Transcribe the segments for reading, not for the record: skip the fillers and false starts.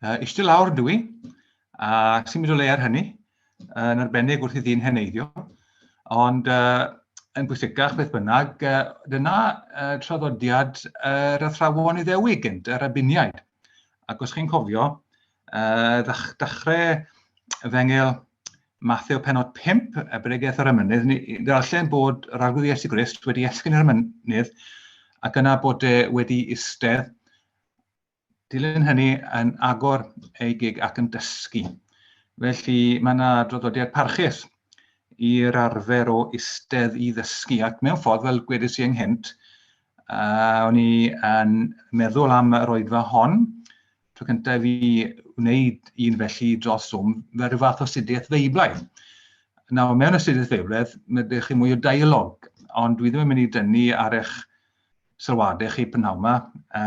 Eistedd lawr dw i, a sy'n mynd o le ar hynny, yn arbennig wrth i ddyn heneiddio. Ond uh, yn bwysicach beth bynnag, uh, dyna uh, traddodiad yr uh, athrawon Iddewig gynt, yr rabiniaid. Ac os chi'n cofio, uh, ddechrau efengyl Mathew penod 5, y bregeth ar y mynydd, ni ddarllen bod yr Arglwydd Iesu Grist wedi esgyn ar y mynydd ac yna bod e wedi eistedd Dilyn hynny yn agor ei gig ac yn dysgu. Felly mae yna draddodiad parchus i'r arfer o eistedd i ddysgu ac mewn ffordd, fel gwedais i ynghynt, uh, o'n i yn meddwl am yr oedfa hon, tro cyntaf i wneud un felly dros Zoom, fel rhyw fath o astudiaeth Feiblaidd. Nawr, mewn astudiaeth Feiblaidd, mae ydych chi mwy o dialog, ond dwi ddim yn mynd i dynnu ar eich sylwadau chi prynhawn 'ma,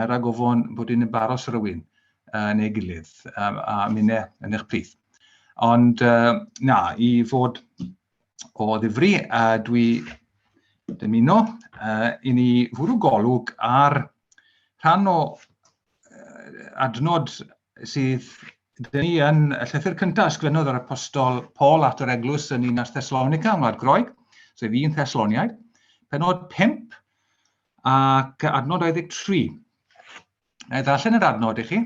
rhag ofon bod hi'n embaros rhywun uh, neu gilydd, a minne yn eich plith. Ond uh, na, i fod o ddifri, uh, dwi dymuno uh, i ni fwrw golwg ar rhan o adnod sydd dyn ni yn y llythyr cyntaf ysgrifennodd yr apostol Paul at yr eglwys yn Ninas Thessalonica yng Ngwlad Groeg, sef 1 Thessaloniaid, penod 5 ac adnod 23. Na i ddarllen yr adnod i chi.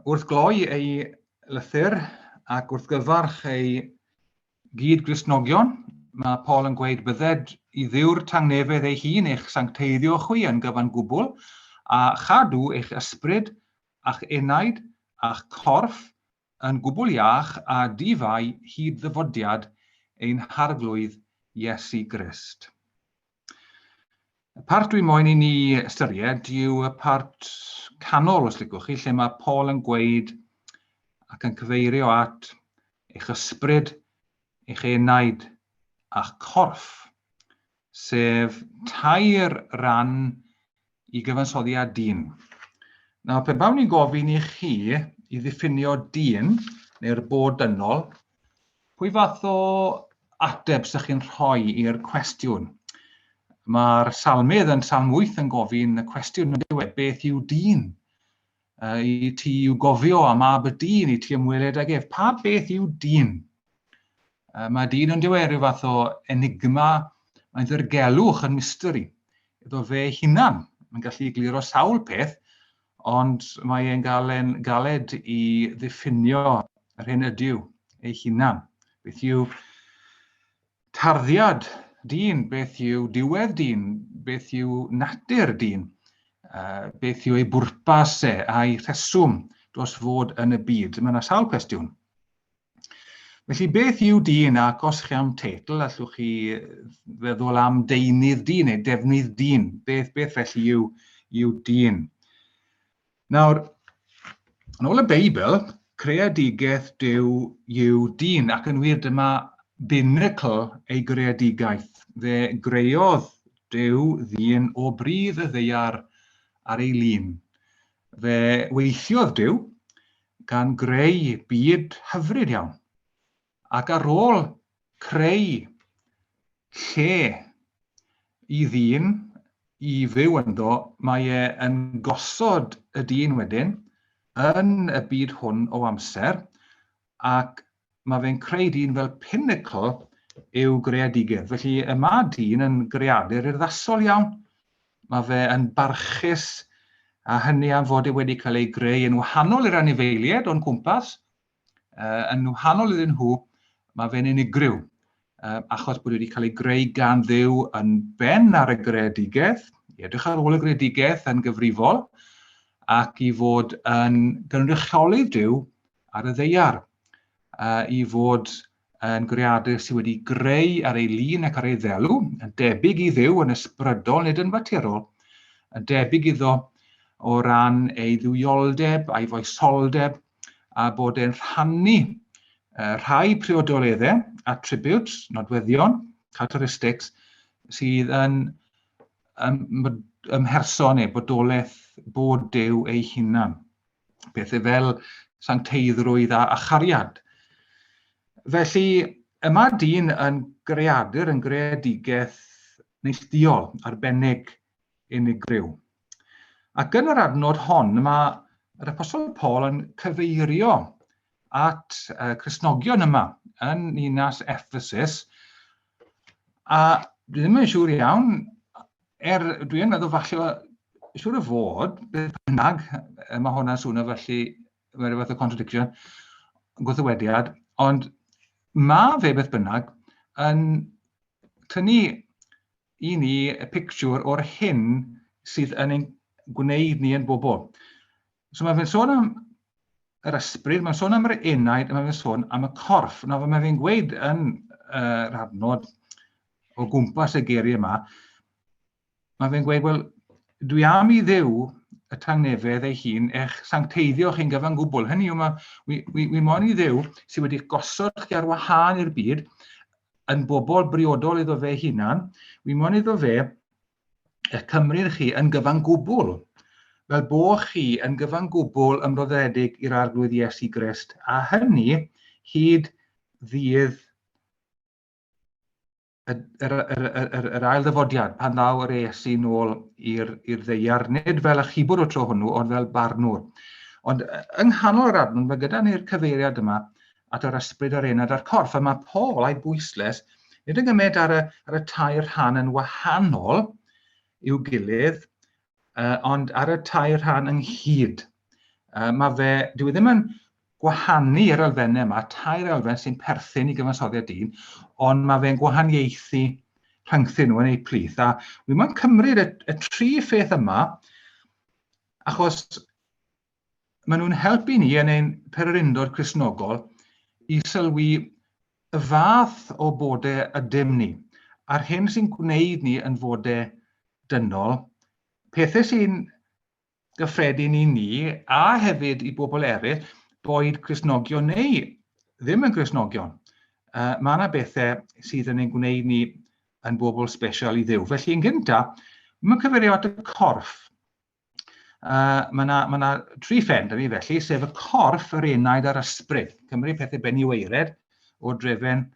Wrth gloi ei lythyr ac wrth gyfarch ei gyd-Gristnogion, mae Paul yn gweud bydded i Dduw'r tangnefedd ei hun eich sancteiddio chwi yn gyfan gwbl, a chadw eich ysbryd a'ch enaid a'ch corff yn gwbl iach a di-fai hyd ddyfodiad ein Harglwydd Iesu Grist. Y part dwi moyn i ni ystyried yw y part canol, os licwch chi, lle mae Paul yn gweud ac yn cyfeirio at eich ysbryd, eich enaid a'ch corff, sef tair ran i gyfansoddiad dyn. Nawr, pe bawn i'n gofyn i chi i ddiffinio dyn, neu'r bod dynol, Pwy fath o ateb sy'ch chi'n rhoi i'r cwestiwn? Mae'r salmydd yn Salm 8 yn gofyn y cwestiwn yn diwedd, beth yw dyn? I ti i'w gofio am mab y dyn, i ti ymweled ag ef. Pa beth yw dyn? Mae dyn yn diwedd rhyw fath o enigma, mae'n ddirgelwch yn mystery. Iddo fe hunan, mae'n gallu egluro sawl peth, Ond mae e'n galen galed i ddiffinio yr hyn ydyw ei hunan. Beth yw tarddiad dyn, beth yw diwedd dyn, beth yw natur dyn, uh, beth yw ei bwrpas e a'i rheswm dros fod yn y byd. Mae yna sawl cwestiwn. Felly beth yw dyn ac os chi am teitl allwch chi feddwl am deunydd dyn neu defnydd dyn. Beth, beth felly yw, yw dyn? Nawr, yn ôl y Beibl, creadigaeth Duw yw dyn ac yn wir dyma binacl ei greadigaeth. Fe greodd Duw ddyn o bridd y ddaear ar ei lun. Fe weithiodd Duw gan greu byd hyfryd iawn. Ac ar ôl creu lle i ddyn i fyw ynddo, mae e yn gosod y dyn wedyn yn y byd hwn o amser, ac mae fe'n creu dyn fel pinnacle i'w greadigedd. Felly y mae dyn yn greadur urddasol iawn. Mae fe yn barchus a hynny am fod e wedi cael ei greu yn wahanol i'r anifeiliaid o'n cwmpas, uh, yn wahanol iddyn nhw, mae fe'n unigryw, uh, achos bod wedi cael ei greu gan Dduw yn ben ar y greadigaeth, i edrych ar ôl y greadigaeth yn gyfrifol, ac i fod yn gynrychiolydd Duw ar y ddeiar, uh, i fod yn greadur sydd wedi greu ar ei lun ac ar ei ddelw, yn debyg i Dduw yn ysbrydol nid yn faterol, yn debyg iddo o ran ei dduwioldeb a'i foesoldeb, a bod e'n rhannu uh, rhai priodoleddau, attributes, nodweddion, characteristics, sydd yn ym, ymherson neu bodolaeth bod Duw ei hunan. Pethau fel sancteiddrwydd a, a chariad. Felly, y mae dyn yn greadur, yn greadigaeth neillduol, arbennig, unigryw. Ac yn yr adnod hon, mae yr Apostol Paul yn cyfeirio at y Cristnogion yma yn ninas Ephesus, a dwi ddim yn siŵr iawn, er dwi yn meddwl falle, siŵr o fod, beth bynnag, mae hwnna'n swnio felly, mae rhywbeth o contradiction, gwrthywediad, ond mae fe beth bynnag yn tynnu i ni y pictiwr o'r hyn sydd yn ein gwneud ni yn bobl. So mae fe'n sôn am yr ysbryd, mae'n sôn am yr enaid, a mae fe'n sôn am y corff. Nawr mae fe'n gweud yn yr adnod o gwmpas y geiriau yma, mae fe'n gweud, wel, dwi am i Dduw y tangnefedd ei hun eich sancteiddio chi'n gyfan gwbl. Hynny yw, mae, wi, wi, wi moyn i Dduw sydd wedi gosod chi ar wahân i'r byd, yn bobl briodol iddo fe hunan, wi moyn iddo fe eich cymryd chi yn gyfan gwbl, fel bo chi yn gyfan gwbl ymroddedig i'r Arglwydd Iesu Grist, a hynny hyd ddydd yr, yr, yr, yr, yr ail ddyfodiad, pan ddaw yr Iesu nôl i'r ddeiar, nid fel achubwr o tro hwnnw, ond fel barnwr. Ond yng nghanol yr adnod, mae gyda ni'r cyfeiriad yma at yr ysbryd, yr enad a'r corff. A mae Paul a'i bwysles, nid yn gymaint ar y, ar y tair rhan yn wahanol i'w gilydd, uh, ond ar y tair rhan ynghyd. Uh, mae fe, dyw e ddim yn gwahanu yr elfennau yma, tair elfen sy'n perthyn i gyfansoddiad dyn, ond mae fe'n gwahaniaethu rhyngthyn nhw yn eu plith. A wi moyn cymryd y, y tri pheth yma, achos maen nhw'n helpu ni yn ein pererindod Cristnogol i sylwi y fath o bodau ydym ni, a'r hyn sy'n gwneud ni yn fodau dynol, pethau sy'n gyffredin i ni a hefyd i bobl eraill, boed Cristnogion neu ddim yn Gristnogion. Uh, mae yna bethau sydd yn ein gwneud ni yn bobl special i Dduw. Felly, yn gyntaf, mae'n cyfeirio at y corff. Uh, mae yna ma tri phen da ni felly, sef y corff, yr enaid a'r ysbryd. Cymru pethau beniweired o drefen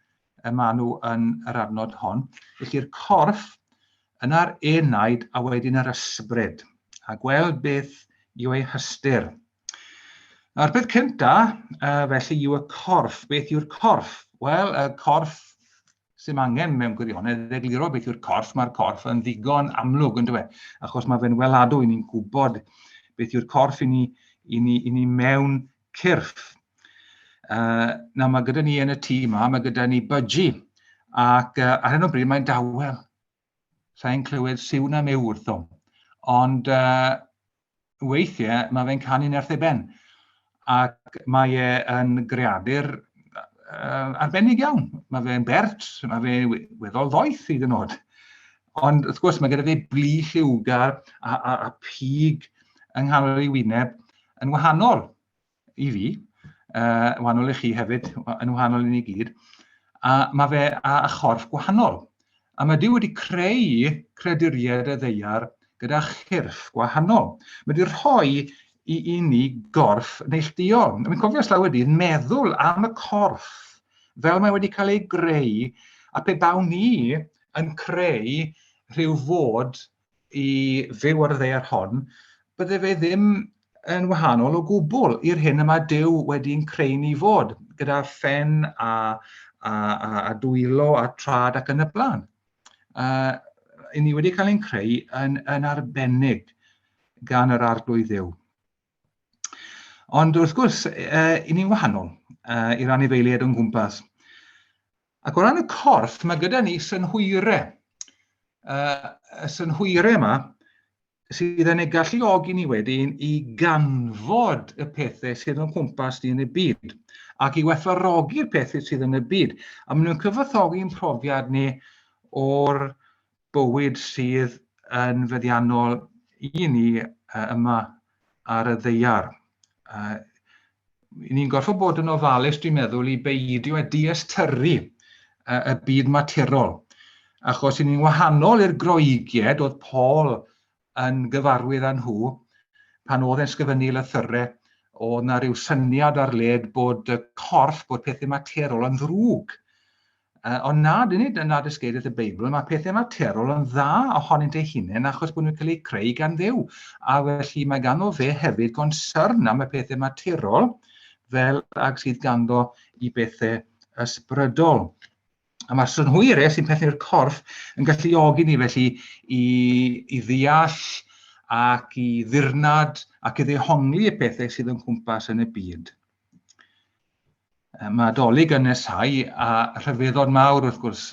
y maen nhw yn yr adnod hon. Felly'r corff, yna'r enaid a wedyn yr ysbryd. A gweld beth yw ei hystyr. A'r peth cynta, uh, felly, yw y corff. Beth yw'r corff? Wel, y corff Sim angen mewn gwirionedd egluro beth yw'r corff, mae'r corff yn ddigon amlwg yn dweud, achos mae fe'n weladwy, ni'n gwybod beth yw'r corff i ni, i ni, i ni mewn cyrff. Uh, na, mae gyda ni yn y tŷ yma, mae gyda ni budgie, ac uh, ar hyn o bryd mae'n dawel. Sa'n clywed siw na miw wrtho. Ond uh, weithiau mae fe'n canu nerth ei ben. Ac mae e yn greadur uh, arbennig iawn. Mae fe'n bert, mae fe weddol ddoeth hyd yn oed. Ond wrth gwrs mae gyda fe blu lliwgar a, a, a pig yng nghanol ei wyneb yn wahanol i fi, uh, wahanol i chi hefyd, yn wahanol i ni gyd, a mae fe a, a chorff gwahanol. A mae Duw wedi creu creduriaid y ddeiar gyda chyrff gwahanol. Mae wedi rhoi i, i ni gorff neillduol. Mae'n cofio slawer dydd meddwl am y corff fel mae wedi cael ei greu, a pe bawn ni yn creu rhyw fod i fyw ar y ddaear hon, bydde fe ddim yn wahanol o gwbl i'r hyn y mae Duw wedi'n creu ni fod, gyda phen a, a, a, a dwylo a trad ac yn y blaen. Uh, I ni wedi cael ein creu yn, yn arbennig gan yr Arglwydd Dduw. Ond wrth gwrs, uh, i ni'n wahanol uh, i'r anifeiliaid o'n gwmpas. Ac o ran y corff, mae gyda ni synhwyre. Uh, y synhwyre yma sydd yn ei galluogi ni wedyn i ganfod y pethau sydd o'n cwmpas ni yn y byd ac i werthfawrogi'r pethau sydd yn y byd. A maen nhw'n cyfoethogi'n profiad ni o'r bywyd sydd yn feddiannol i ni yma ar y ddaear. Uh, ni'n gorfod bod yn ofalus, dwi'n meddwl, i beidio â diystyru y byd materol. Achos i ni'n wahanol i'r Groegiaid, oedd Paul yn gyfarwydd â nhw, pan oedd e'n sgrifennu lythyrau, oedd na rhyw syniad ar led bod y corff, bod pethau materol yn ddrwg. Ond na, dyn ni, na dysgeidiaeth y Beibl, mae pethau materol yn dda ohonynt eu hunain achos bod nhw'n cael eu creu gan Dduw. A felly mae ganddo fe hefyd gonsyrn am y pethau materol fel ag sydd ganddo i bethau ysbrydol. A mae'r synhwyrau sy'n perthyn i'r corff yn galluogi ni felly i, i ddeall ac i ddirnad ac i ddehongli y pethau sydd yn cwmpas yn y byd. Mae Dolig yn nesau a rhyfeddod mawr wrth gwrs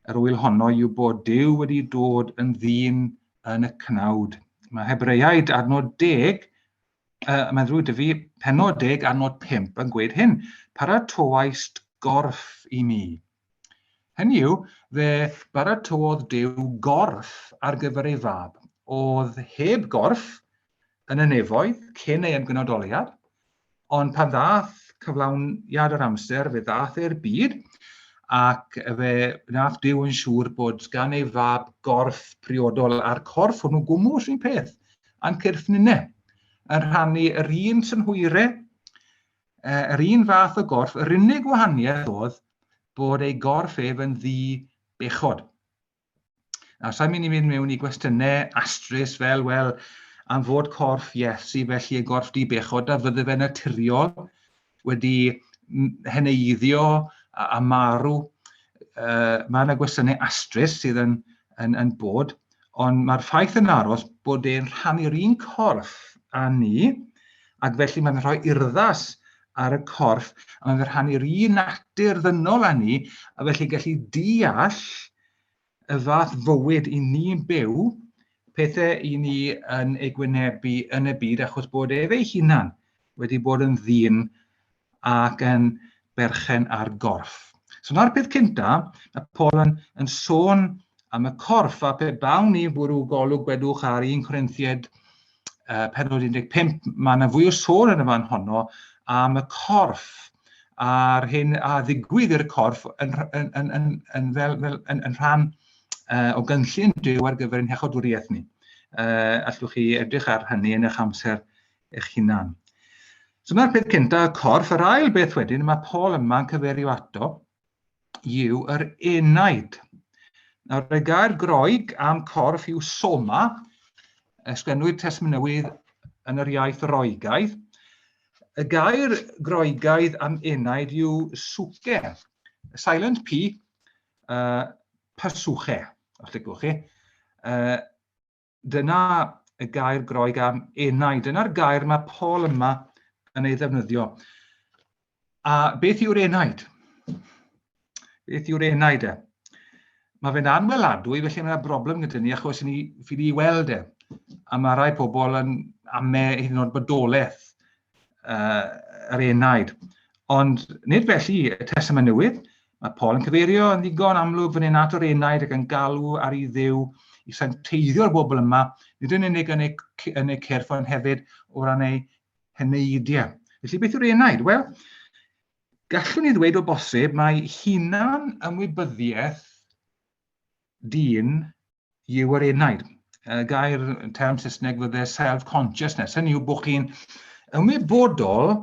yr wyl honno yw bod Duw wedi dod yn ddyn yn y cnawd. Mae Hebreaid adnod 10, uh, mae'n ddrwg dy fi, penod 10 adnod 5 yn gweud hyn, paratoaist gorff i mi. Hynny yw, fe baratoodd Duw gorff ar gyfer ei fab, oedd heb gorff yn y nefoedd cyn ei ymgnodoliad, Ond pan ddath cyflawniad yr amser, fe ddath e'r byd, ac fe wnaeth Duw yn siŵr bod gan ei fab gorff priodol, a'r corff hwnnw gwmws un peth, a'n cyrff ninne, yn rhannu yr un synhwyre, yr un fath o gorff, yr unig wahaniaeth oedd bod ei gorff ef yn ddi bechod. Nawr, sa'n mynd i fynd mewn i gwestiynau astrus fel, wel, am fod corff Iesu felly y gorff di bechod a fydde fe naturiol wedi heneiddio a, a marw. Mae yna gwestiynau astrus sydd yn, yn, yn bod, ond mae'r ffaith yn aros bod e'n rhannu'r un corff â ni, ac felly mae'n rhoi urddas ar y corff, a mae'n rhannu'r un natur ddynol â ni, a felly gallu deall y fath fywyd i ni'n byw, pethau i ni yn ei gwynebu yn y byd, achos bod ef ei hunan wedi bod yn ddyn ac yn berchen ar gorff. So na'r peth cynta, mae Paul yn, yn sôn am y corff, a pe bawn ni bwrw golwg gwedwch ar 1 Corinthiaid penod 15, mae yna fwy o sôn yn y fan honno am y corff a'r hyn a ddigwydd i'r corff yn, yn, yn, yn, yn, fel, fel, yn, yn rhan o gynllun Duw ar gyfer ein hechodwriaeth ni. Allwch chi edrych ar hynny yn eich amser eich hunan. So dyna'r peth cyntaf, y corff. Yr ail beth wedyn, mae Paul yma'n cyfeirio ato, yw yr enaid. Nawr, y gair Groeg am corff yw soma, ysgrifennwyd Testament Newydd yn yr iaith Roegaidd. Y gair Groegaidd am enaid yw suke, silent P, pasuche, os licwch chi. Dyna y gair Groeg am enaid. Dyna'r gair mae Paul yma yn ei ddefnyddio. A beth yw'r enaid? Beth yw'r enaid e? Mae fe'n anweladwy, felly mae yna broblem gyda ni achos ni ffili i weld e. A mae rhai pobl yn ame hyd yn oed bodolaeth yr enaid. Ond nid felly y Testament Newydd. Mae Paul yn cyfeirio yn ddigon amlwg fan hyn at yr enaid ac yn galw ar ei ddiw i sancteiddio'r bobl yma, nid yn unig yn eu, yn eu cyrff, ond hefyd o ran eu heneidiau. Felly beth yw'r enaid? Wel, gallwn ni ddweud o bosib mae hunan ymwybyddiaeth dyn yw yr enaid. Y gair, term Saesneg fydde self-consciousness. Hynny yw bod chi'n ymwybodol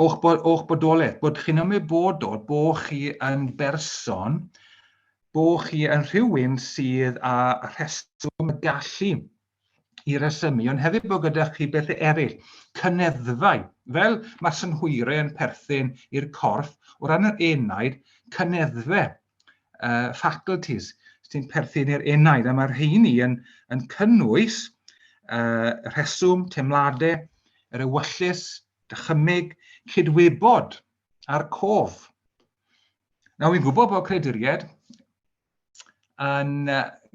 o'ch, bo, o'ch bodolaeth, bod chi'n ymwybodol bod chi yn berson, bod chi yn rhywun sydd â rheswm y gallu i resymu, ond hefyd bod gyda chi bethau eraill, cyneddfau, fel mae synhwyrau yn perthyn i'r corff, o ran yr enaid, cyneddfau, faculties, sy'n perthyn i'r enaid, a mae'r rheini yn, yn cynnwys rheswm, teimladau, yr ewyllys, dychymyg, cydwybod a'r cof. Nawr, wy'n gwybod bod creaduriaid yn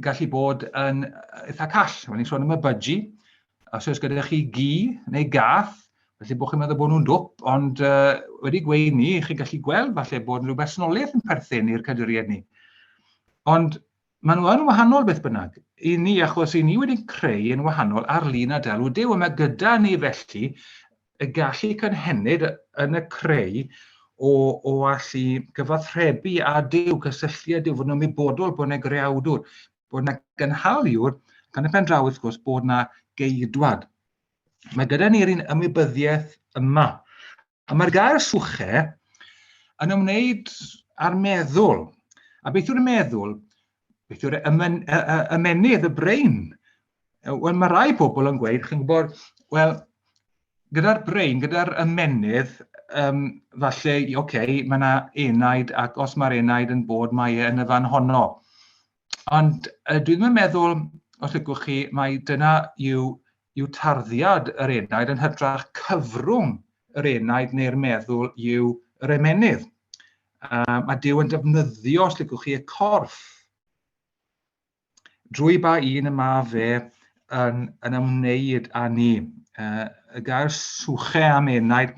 gallu bod yn eitha call. O'n i'n sôn am y budgie. Os oes gyda chi gi neu gath, felly bod chi'n meddwl bod nhw'n dwp, ond uh, wedi gweud ni, chi'n gallu gweld falle bod rhyw bersonoliaeth yn perthyn i'r cadwriaid ni. Ond maen nhw yn wahanol beth bynnag i ni, achos i ni wedi creu yn wahanol ar lun a delw Duw, a mae gyda ni felly y gallu cynhenid yn y creu o, o allu gyfathrebu â Duw, cysylltu â Duw, fod yn ymwybodol bod yna greawdwr, bod yna gynhaliwr, ac yn y pen draw wrth gwrs bod yna geidwad. Mae gyda ni'r un ymwybyddiaeth yma. A mae'r gair swche yn ymwneud a'r meddwl. A beth yw'r meddwl? Beth yw'r ymen, y, y, ymennydd, y brain? Wel, mae rai pobl yn gweud, chi'n gwybod, wel, gyda'r brain, gyda'r ymennydd, um, falle, oce, okay, mae yna enaid, ac os mae'r enaid yn bod, mae e yn y fan honno. Ond uh, dwi ddim yn meddwl, os licwch chi, mai dyna yw, yw tarddiad yr enaid yn hytrach cyfrwng yr enaid neu'r meddwl yw yr ymennydd. Uh, mae Duw yn defnyddio, os licwch chi, y corff drwy ba un y mae fe yn, yn ymwneud â ni. Uh, y gair swche am enaid,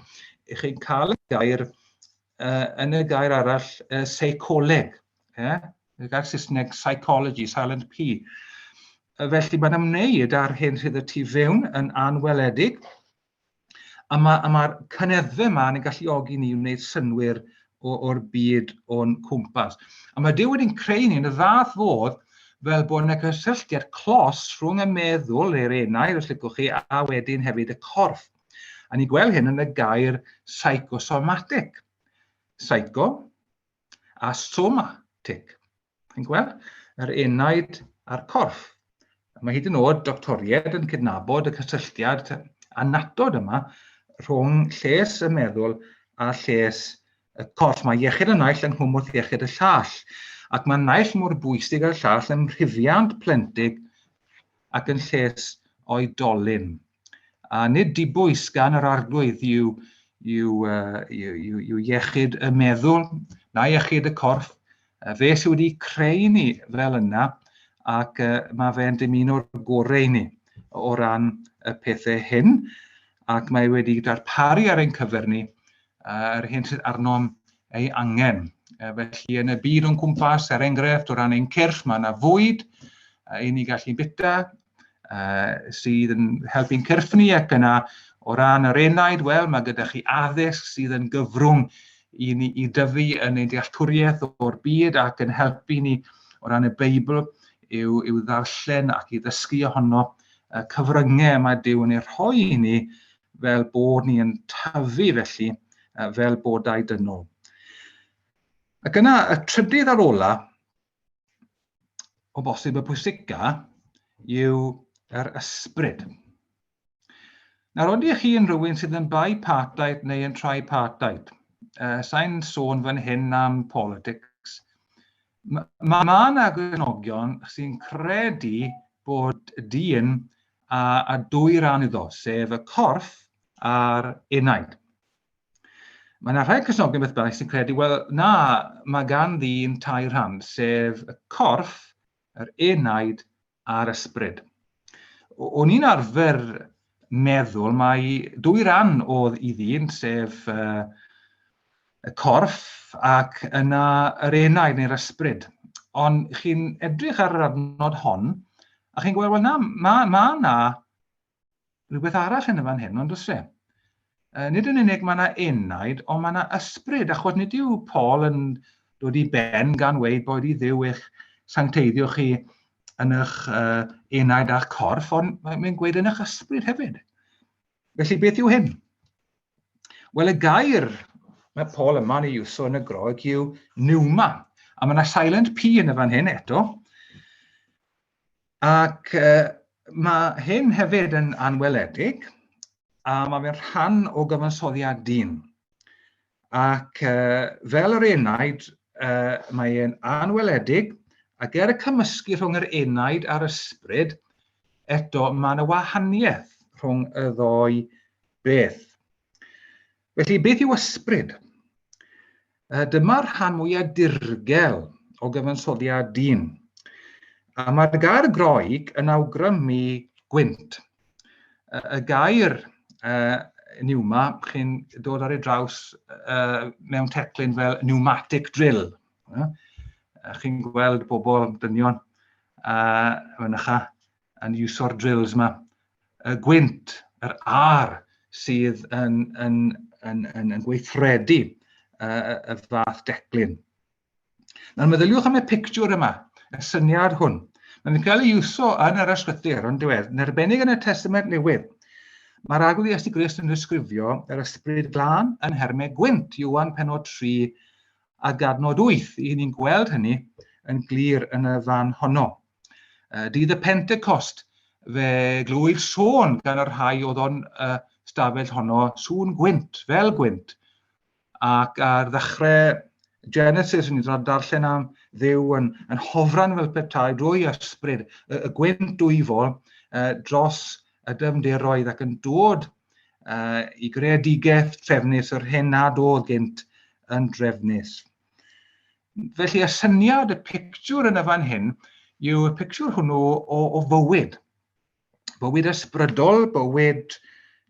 i chi'n cael y gair uh, yn y gair arall, uh, seicoleg. Eh? Y gair Saesneg psychology, silent P. Felly mae'n ymwneud â'r hyn sydd y tu fewn yn anweledig, A mae'r ma, cynneddfau yma yn galluogi ni i wneud synnwyr o'r byd o'n cwmpas. A mae Duw wedi'n creu ni yn y fath fodd fel bod yna gysylltiad clos rhwng y meddwl neu'r enaid, os licwch chi, a wedyn hefyd y corff. A ni'n gweld hyn yn y gair psychosomatic. Psycho a somatic. Chi'n gweld? Yr enaid a'r corff. Mae hyd yn oed doctoriaid yn cydnabod y cysylltiad annatod yma rhwng lles y meddwl a lles y corff. Mae iechyd y naill yng nghwmwth iechyd y llall, ac mae naill mor bwysig â'r llall ym mhrifiant plentig ac yn lles oedolyn. A nid dibwys gan yr arglwydd yw, yw, uh, yw, yw, yw iechyd y meddwl na iechyd y corff. Fe sydd wedi creu ni fel yna ac uh, mae fe'n dymuno'r gorau i ni o ran y pethau hyn ac mae wedi darparu ar ein cyfer ni yr hyn sydd arnom ei angen. Felly yn y byd o'n cwmpas, er enghraifft, o ran ein cyrff, mae yna fwyd i ni gallu bita, sydd yn helpu'n cyrff ni, ac yna o ran yr enaid, wel, mae gyda chi addysg sydd yn gyfrwng i ni i dyfu yn ein dealltwriaeth o'r byd ac yn helpu ni o ran y Beibl i'w, i'w ddarllen ac i ddysgu ohono y cyfryngau mae Duw yn ei rhoi i ni fel bod ni yn tyfu felly fel bodau dynol. Ac yna y trydydd ar ola, o bosib y pwysica, yw yr ysbryd. Nawr, ydych chi yn rhywun sydd yn bipartite neu yn tripartite? Uh, Sa'n sôn fan hyn am politics. Mae ma yna Gristnogion sy'n credu bod dyn a, a dwy ran iddo, sef y corff a'r enaid. Mae yna rhai Cristnogion beth bynnag sy'n credu, wel na, mae gan ddyn tair rhan, sef y corff, yr enaid a'r ysbryd. O'n i'n arfer meddwl mai dwy ran oedd i ddyn, sef uh, y corff ac yna yr enaid neu'r ysbryd. Ond chi'n edrych ar yr adnod hon, a chi'n gweld, wel na, mae ma na rhywbeth arall yn y fan hyn, ond oes e? Nid yn unig mae yna enaid, ond mae yna ysbryd, achos nid yw Paul yn dod i ben gan weud bod i Dduw eich sancteiddio chi yn eich uh, enaid a'ch corff, ond mae'n gweud yn eich ysbryd hefyd. Felly beth yw hyn? Wel, y gair mae Paul yma'n ei iwso yn y Groeg yw pneuma. A mae yna silent P yn y fan hyn eto. Ac uh, mae hyn hefyd yn anweledig, a mae fe'n rhan o gyfansoddiad dyn. Ac uh, fel yr enaid, uh, mae e'n anweledig, ac er y cymysgu rhwng yr enaid a'r ysbryd, eto mae yna wahaniaeth rhwng y ddou beth. Felly, beth yw ysbryd? Dyma'r rhan mwyaf dirgel o gyfansoddiad dyn. A mae'r gair Groeg yn awgrymu gwynt. Y gair uh, pneuma, chi'n dod ar ei draws uh, mewn teclyn fel pneumatic drill. Uh, chi'n gweld bobl, dynion, uh, mynycha, yn iwso'r drills yma. Y gwynt, yr ar sydd yn, yn, yn, yn, yn gweithredu uh, y fath declyn. Nawr meddyliwch am y pictiwr yma, y syniad hwn. Mae'n cael ei iwso yn yr ysgrythur, ond diwedd, yn arbennig yn y Testament Newydd. Mae'r Arglwydd Iesu Grist yn disgrifio yr ysbryd glân yn nhermau gwynt, Ioan penod 3 ag adnod 8. I ni'n gweld hynny yn glir yn y fan honno. Dydd y Pentecost, fe glywyd sôn gan y rhai oedd o'n stafell honno, sŵn gwynt, fel gwynt. Ac ar ddechrau Genesis, ni'n darllen am Dduw yn, yn hofran fel petai drwy ysbryd, y, y gwynt dwyfol dros y dyfnderoedd ac yn dod i greadigaeth trefnus yr hyn nad oedd gynt yn drefnus. Felly y syniad, y pictiwr yn y fan hyn, yw y pictiwr hwnnw o, o fywyd. Bywyd ysbrydol, bywyd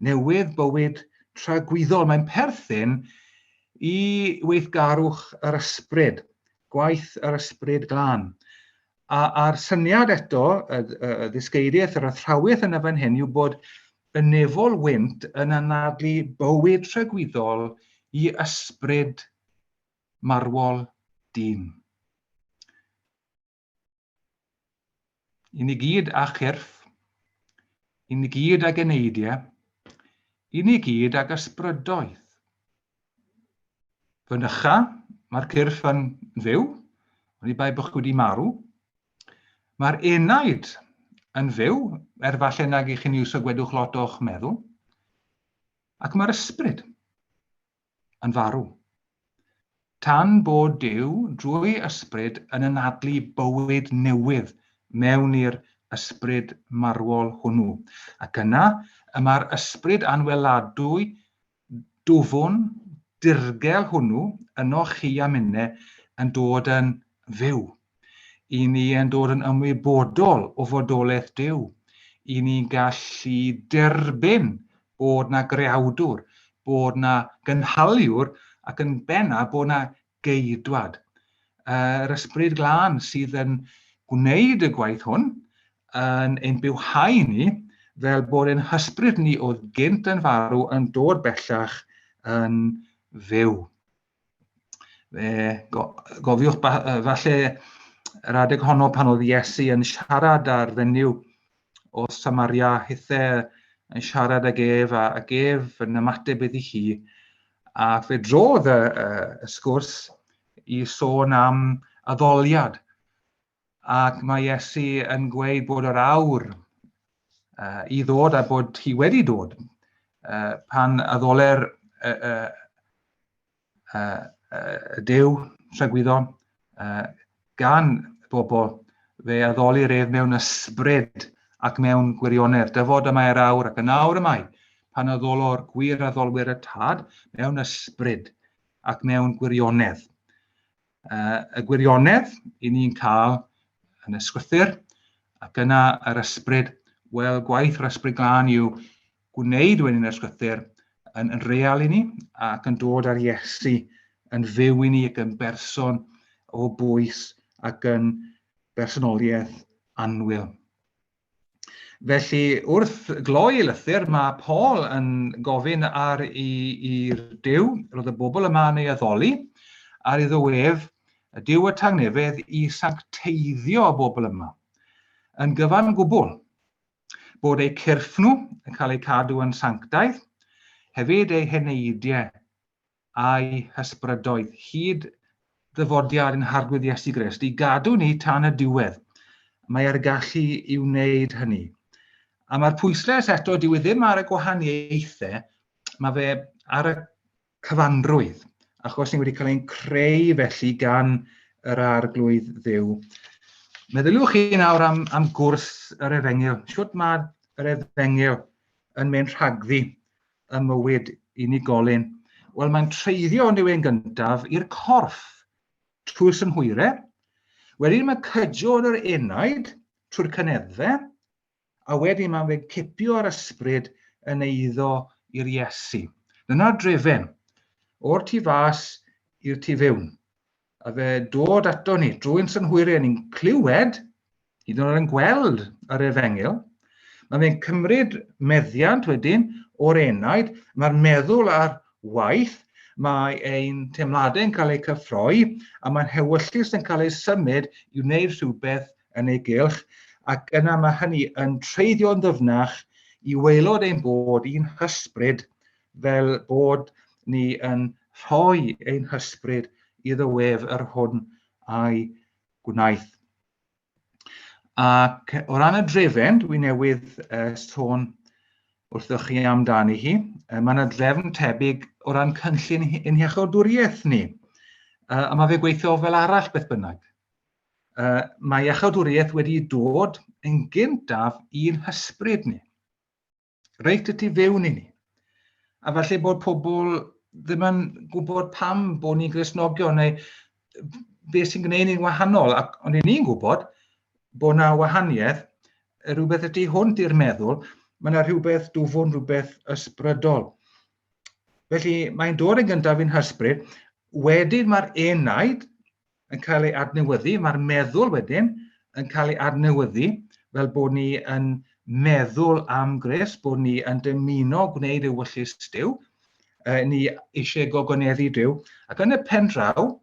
newydd, bywyd tragwyddol. Mae'n perthyn i weithgarwch yr ysbryd, gwaith yr ysbryd glân. A, a'r syniad eto, y, y, y ddysgeiriaeth, yr athrawiaeth yn y fan hyn yw bod y nefol wynt yn anadlu bywyd tragwyddol i ysbryd marwol dyn. I ni gyd â chyrff, i ni gyd ag eneidiau, i ni gyd ag ysbrydoedd. Fynycha, mae'r cyrff yn fyw, oni bai bod chi wedi marw. Mae'r enaid yn fyw, er falle nag i chi'n iwsio gwedwch lot o'ch meddwl. Ac mae'r ysbryd yn farw. Tan bod Duw drwy ysbryd yn anadlu bywyd newydd mewn i'r ysbryd marwol hwnnw. Ac yna y mae'r ysbryd anweladwy dwfwn, dirgel hwnnw ynoch chi a minne yn dod yn fyw. I ni yn dod yn ymwybodol o fodolaeth Duw. I ni'n gallu derbyn bod 'na greawdwr, bod 'na gynhaliwr ac yn benna bod 'na geidwad. Yr Ysbryd Glân sydd yn gwneud y gwaith hwn yn ein bywhau ni fel bod ein hysbryd ni oedd gynt yn farw yn dod bellach yn fyw. Fe gofiwch falle yr adeg honno pan oedd Iesu yn siarad â'r fenyw o Samaria, hithe yn siarad ag ef, a, ag ef yn ymateb iddi hi, a fe drodd y, y, y sgwrs i sôn am addoliad. Ac mae Iesu yn gweud bod yr awr uh, i ddod a bod hi wedi dod uh, pan addoler uh, uh, uh, uh, Duw tragwyddo uh, gan bobl fe addolir ef mewn ysbryd ac mewn gwirionedd. Dyfod y mae'r awr ac yn awr y mae pan addolo'r gwir addolwyr y tad mewn ysbryd ac mewn gwirionedd. Uh, y gwirionedd i ni'n cael yn y sgrythyr ac yna yr ysbryd, wel gwaith yr ysbryd glân yw gwneud wedyn yr ysgrythyr yn, yn real i ni ac yn dod ar Iesu yn fyw i ni ac yn berson o bwys ac yn bersonoliaeth annwyl. Felly, wrth gloi ei lythyr, mae Paul yn gofyn ar i'r Duw, roedd y bobl yma yn ei addoli, ar iddo ef, y Duw y tangnefedd, i sancteiddio y bobl yma. Yn gyfan gwbl, bod eu cyrff nhw yn cael eu cadw yn sanctaidd, hefyd eu heneidiau a'u hysbrydoedd, hyd ddyfodiad ein Harglwydd Iesu Grist, i gadw ni tan y diwedd. Mae ar y gallu i wneud hynny. A mae'r pwyslais eto, dyw e ddim ar y gwahaniaethau, mae fe ar y cyfanrwydd, achos ni wedi cael ein creu felly gan yr Arglwydd Dduw. Meddyliwch chi nawr am, am gwrs yr Efengyl. Shwt mae yr Efengyl yn mynd rhagddi ym mywyd unigolyn? Wel, mae'n treiddio yn diwedd gyntaf i'r corff trwy'r synhwyrau. Wedyn mae'n cydio yn yr enaid trwy'r cyneddfe, a wedyn mae'n fe cipio'r ysbryd yn eiddo i'r Iesu. Dyna'r drefen, o'r tu fas i'r tu fewn. A fe dod ato ni drwy'n synhwyrau ni'n clywed, hyd yn oed yn gweld yr efengyl. Mae fe'n cymryd meddiant wedyn o'r enaid, mae'r meddwl ar waith, mae ein teimladau'n cael eu cyffroi, a mae'n hewyllys yn cael ei symud i wneud rhywbeth yn ei gylch, ac yna mae hynny yn treiddio'n ddyfnach i waelod ein bod i'n hysbryd fel bod ni yn rhoi ein hysbryd iddo ef yr hwn a'i gwnaeth. Ac o ran y drefen, dwi newydd sôn wrthoch chi amdani hi, mae yna drefn tebyg o ran cynllun ein hiachawdwriaeth ni. A mae fe gweithio fel arall beth bynnag. Mae iachawdwriaeth wedi dod yn gyntaf i'n hysbryd ni. Reit y tu fewn i ni. A falle bod pobl ddim yn gwybod pam bod ni'n Gristnogion neu beth sy'n gwneud ni'n wahanol. Ac, ond i ni'n gwybod bod yna wahaniaeth, rhywbeth y tu hwnt i'r meddwl, mae yna rhywbeth dwfwn, rhywbeth ysbrydol. Felly mae'n dod yn gyntaf i'n hysbryd, wedyn mae'r enaid yn cael ei adnewyddu, mae'r meddwl wedyn yn cael ei adnewyddu fel bod ni yn meddwl am Grist, bod ni yn dymuno gwneud ewyllys Duw, ni eisiau gogoneddu Duw, ac yn y pen draw,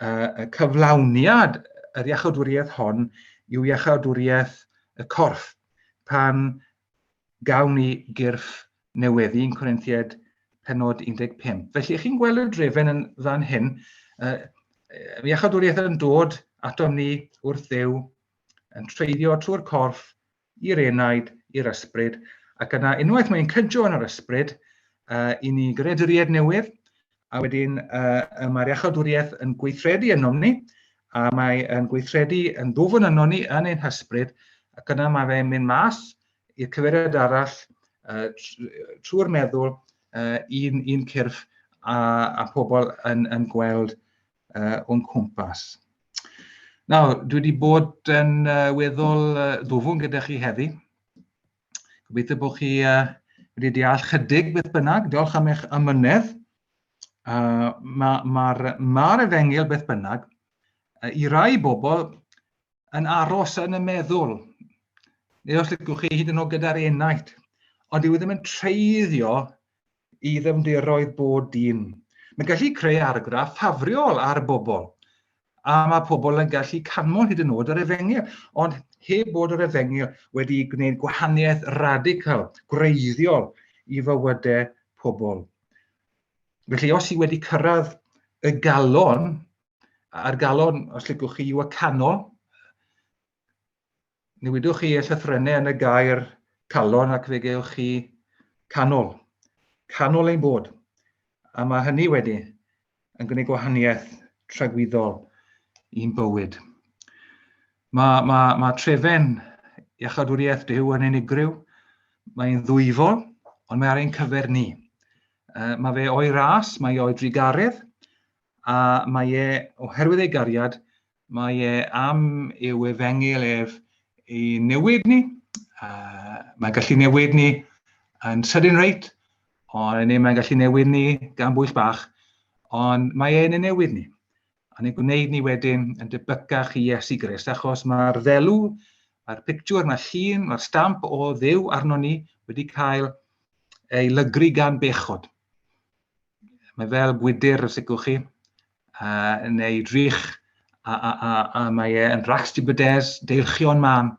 y cyflawniad yr iachawdwriaeth hon yw iachawdwriaeth y corff, pan gawn ni gyrff newydd, 1 Corinthiaid penod 15. Felly, chi'n gweld y drefen yn fan hyn, iachawdwriaeth yn dod atom ni wrth Dduw, yn treiddio trwy'r corff i'r enaid, i'r ysbryd, ac yna unwaith mae'n cydio yn yr ysbryd, i ni greaduriaid newydd, a wedyn uh, mae'r iachawdwriaeth yn gweithredu ynom ni, a mae yn gweithredu yn ddwfn ynom ni yn ein hysbryd, ac yna mae fe'n mynd mas i'r cyfeiriad arall uh, trwy'r meddwl uh, un, un cyrff a, a pobl yn, yn gweld uh, o'n cwmpas. Nawr, dwi wedi bod yn uh, weddol uh, ddwfwn gyda chi heddi. Gobeithio bod chi uh, wedi deall chydig beth bynnag. Diolch am eich amynedd. Mae'r ma, ma, ma efengyl beth bynnag, uh, i rai bobl yn aros yn y meddwl. Neu os licwch chi hyd yn oed gyda'r enaid. Ond dyw e ddim yn treiddio i ddyfnderoedd bod dyn. Mae'n gallu creu argraff ffafriol ar bobl, a mae pobl yn gallu canmol hyd yn oed yr efengyl, ond heb bod yr efengyl wedi gwneud gwahaniaeth radical, gwreiddiol i fywydau pobl. Felly os i wedi cyrraedd y galon, a'r galon, os licwch chi, yw y canol, Newidwch chi y llythrennau yn y gair calon ac fe gewch chi canol. Canol ein bod. A mae hynny wedi yn gwneud gwahaniaeth tragwyddol i'n bywyd. Mae, mae, mae trefen iachadwriaeth Duw yn unigryw. Mae'n ddwyfol, ond mae ar ein cyfer ni. Mae fe o'i ras, mae o'i drugaredd, a mae e, oherwydd ei gariad, Mae e am i'w efengyl ef i newid ni. Mae'n gallu newid ni yn sydyn reit, ond neu mae'n gallu newid ni gan bwyll bach, ond mae e'n ei newid ni. A ni'n gwneud ni wedyn yn debycach i Iesu Grist, achos mae'r ddelw, mae'r pictiwr, mae'r llun, mae'r stamp o Dduw arno ni wedi cael ei lygru gan bechod. Mae fel gwydr, os licwch chi, neu drych, a, a, a, a mae e yn racs dibydez, deilchion mân.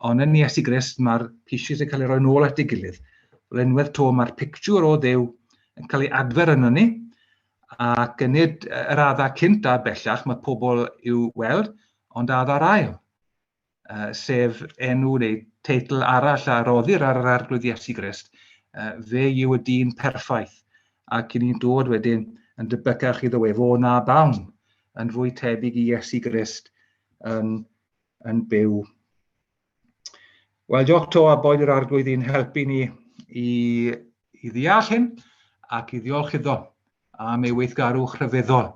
Ond yn Iesu Grist mae'r pieces yn cael ei roi nôl at ei gilydd. Fel unwaith to mae'r pictiwr o Dduw yn cael ei adfer yno ni, ac nid yr adda cynt a bellach mae pobl i'w weld, ond adda'r ail. sef enw neu teitl arall a roddir ar yr Arglwydd Iesu Grist, fe yw y dyn perffaith, ac i ni'n dod wedyn yn debycach iddo ef o na bawn, yn fwy tebyg i Iesu Grist yn, yn byw. Wel, diolch to a boed yr Arglwydd i'n helpu ni i, i ddeall hyn ac i ddiolch iddo am ei weithgarwch rhyfeddol.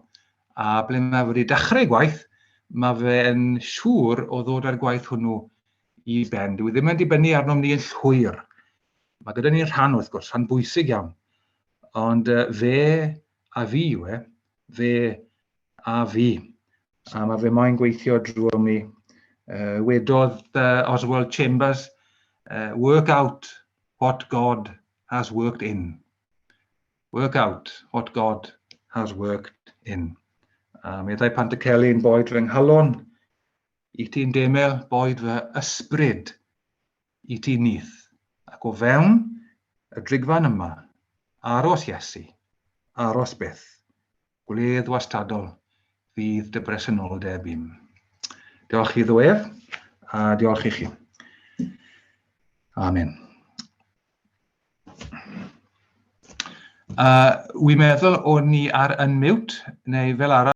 A ble mae wedi dechrau gwaith, mae fe'n siŵr o ddod â'r gwaith hwnnw i ben. Dwi ddim yn dibynnu arnom ni yn llwyr. Mae gyda ni rhan, wrth gwrs, rhan bwysig iawn. Ond fe a fi yw e, fe a fi. A mae fe moyn gweithio drwy ni. Wedodd Oswald Chambers, work out what God has worked in. Work out what God has worked in. A meddai Pantycelyn, boed fy nghalon i ti'n demel, boed fy ysbryd i ti nyth. Ac o fewn y drigfan yma, aros Iesu, aros byth. Gwledd wastadol fydd dy bresenoldeb i'm. Diolch i ddwef, a diolch i chi. Amen. Wi'n meddwl o'n ni ar unmute, neu fel arall.